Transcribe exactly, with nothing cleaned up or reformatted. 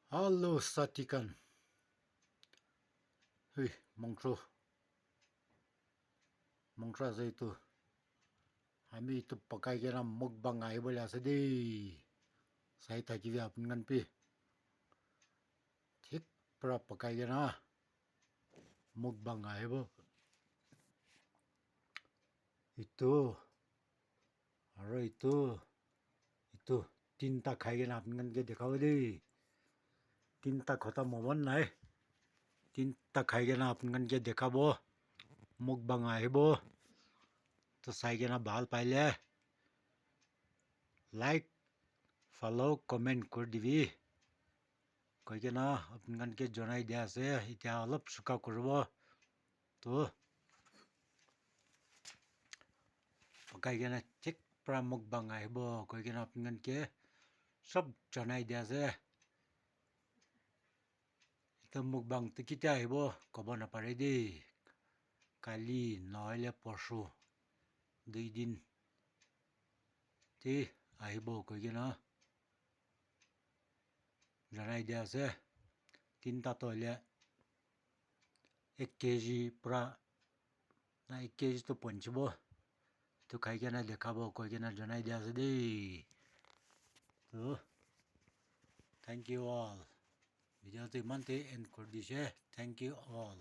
Hello, sati khan. Hui, mongtro. Mongtro ase etu. Ami etu pakai kena mukbang ahibole ase de. Sai thakibi apni khan bi. Thik pura pakai kena mukbang ahibo. Etu. Aro etu, etu tinta khai kena apni khan ke dekhabo de. Tinta khotom hobo nai. Tinta khai kena apni khan ke dekhabo. Mukbang ahibo. To sai kena bhal paile like, follow, comment kuri dibi. Koi kena apni khan ke jonai dia ase. Etia olop suka kuribo. To pakai kena thik pura mukbang ahibo koi kena apni khan ke sob janai dia ase. Etu mukbang tu ketia ahibo kobo napare de. Kali nohoile porshu dui din te ahibo koi kena janai dia ase. Tinta toh hoile ek K G pura na ek K G toh ponchibo. Etu khai kena dekhabo koi kena janai dia ase de. To, thank you all. Video tu iman te end kuri dise. Thank you all.